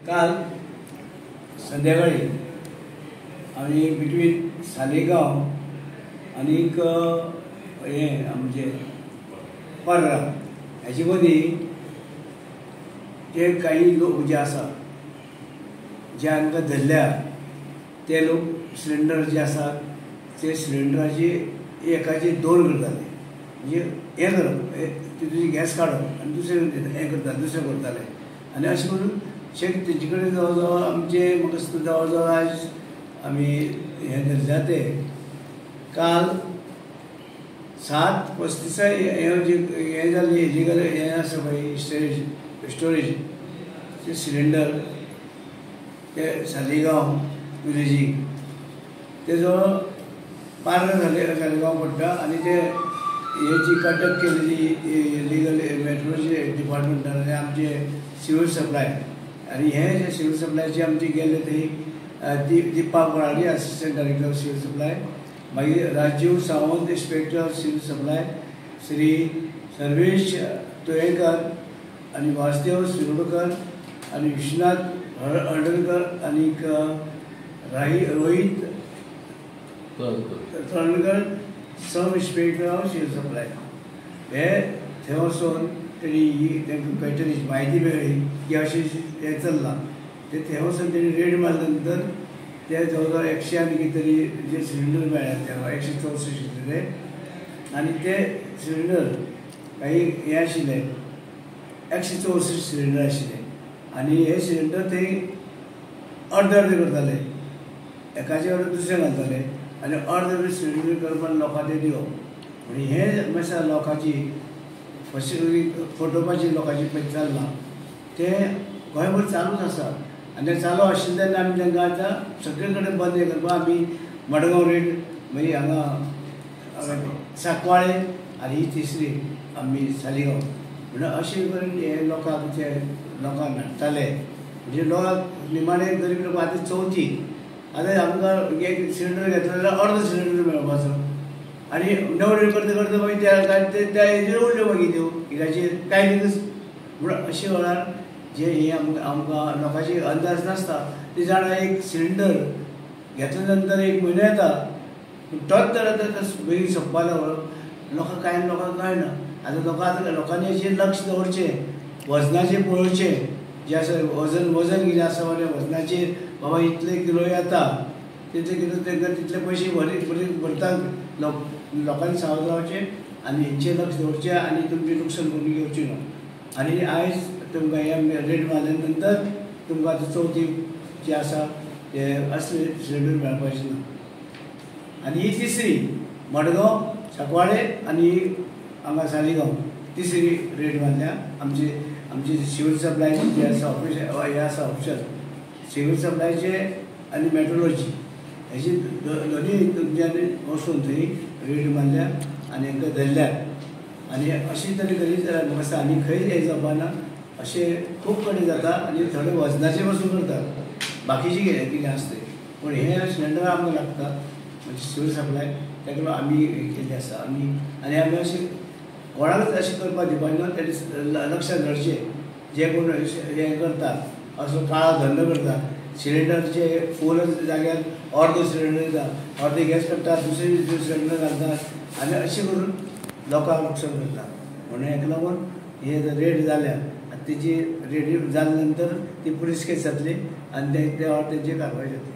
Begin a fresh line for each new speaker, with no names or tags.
काल संध्याकाळी आमी बिटवीन सालिगांव आनीक हें आमचें पर्रा हेचे मदीं ते काही लोक जे आसा जे आमकां धरल्या ते लोक सिलिंडर जे आसा ते सिलिंडराचे एकाचे दोन करताले, म्हणजे हें करप तितून गॅस काडप आनी दुसरें हें करताले, दुसरें करताले. आनी अशें करून शेक तेंचे कडेन जवळ जवळ आमचे म्हाका दिसता जवळ जवळ आयज आमी हें धरल्या ते काल 7:35 हें जे हें जालें इलिगल हें आसा पळय स्टोरेज ते सिलिंडर ते सालिगांव विलेजीक ते जवळ पार्रा सालिगांव पडटा. आनी ते हे जी कंडक्ट केलेली इलिगल मेट्रोचे डिपार्टमेंटान आनी आमचे सिव्हील सप्लाय आनी हे जे सिव्हील सप्लायचे आमचे गेले थंय Deepa Borade assistant director of civil supply, मागीर Rajiv Sawant inspector of civil supply, Shri Sarvesh Toyekar आनी वासदेव शिरोडकर आनी विश्वनाथ हळदणकर आनीक Rohit Talwankar sub inspector of civil supply हे थंय वचून तेणी तांकां कळटली म्हायती मेळ्ळी की अशें हें चल्लां. ते थंय वचून तेणी रेड मारल्या नंतर ते जवळ जवळ 100 आनी कितें तरी जे सिलिंडर मेळ्ळे ते 164 ते आनी ते सिलिंडर काही हें आशिल्ले 164 सिलिंडर आशिल्ले. आनी हे सिलिंडर ते अर्दे अर्दे करताले, एकाचे अर्दे दुसरे घालताले आनी अर्दे अर्दे सिलिंडर करपाक लोकांक ते दिवप. म्हणजे हें मातशें लोकांची फटोवपाची लोकांची पळय चल्लां तें गोंयभर चालूच आसा. आनी तें चालू आशिल्लें तेन्ना आमी तांकां आतां सगळे कडेन बंद हें करपाक आमी मडगांव रेड मागीर हांगा सांकवाळे आनी ही तिसरी आमी सालिगांव म्हणून अशें करून हे लोकांक जे लोकांक धाडटाले. म्हणजे लोकांक निमाणे गरीब लोक आतां चवथी आतां आमकां एक सिलिंडर घेतलो जाल्यार अर्दो सिलिंडर मेळपाचो आनी नवरेड करता करता मागीर त्या हेजेर उरल्यो मागीर त्यो कित्याचेर कांय न्ही. म्हणून अशे वेळार जे हे आमकां लोकांचे अंदाज नासता ते जाणा एक सिलिंडर घेतल्या नंतर एक म्हयनो येता पूण तोच तर आतां बेगीन सोंपपा लागलो. लोकांक कांय लोकांक कळना. आतां लोकां लोकांनी हेचेर लक्ष दवरचें, वजनाचेर पळोवचें जें आसा वजन वजन कितें आसा जाल्यार वजनाचेर बाबा इतले किलो येता तितले किलो तांकां तितले पयशे भरता. लोकांनी सावध रावचें आनी हेंचेर लक्ष दवरचें आनी तुमचें लुकसाण करून घेवचें न्हू. आनी आयज तुमकां हे रेट मारल्या नंतर तुमकां आतां चवथी जी आसा ते असले सिलिंडर मेळपाचें ना. आनी ही तिसरी मडगांव सांकवाळे आनी हांगा सालिगांव तिसरी रेट मारल्या. आमची आमची सिव्हील सप्लायची जे आसा ऑफिस हे आसा ऑप्शन सिव्हील सप्लायचे आनी मेट्रोलॉजी हेची दोनी तुमच्यानी वचून थंय रेट मारल्या आनी हांकां धरल्या. आनी अशी तरी करीत जाल्यार म्हाका दिसता आनी खंयच हें जावपाना. अशें खूब कडेन जाता आनी थोडे वजनाचे पसून करतात बाकीचे कितें कितें आसता तें, पूण हें सिलिंडर आमकां लागता म्हणजे सिव्हील सप्लाय ताका लागून आमी केल्लें आसा. आमी आनी आमी अशें कोणाकच अशें करपाक दिवपाक ना. तेणी लक्षांत दवरचें जे कोण हें करता असो काळो धंदो करता सिलिंडरचे फूल जाग्यार अर्दो सिलिंडर दिता, अर्दे गॅस काडटा, दुसरे सिलिंडर घालतात आनी अशें करून लोकांक लुकसाण करता. म्हणून हेका लागून हे रेट जाल्या आनी तेजी रेट जाल्या नंतर ती पुलीस केस जातली आनी त्या तेंची कारवाय जातली.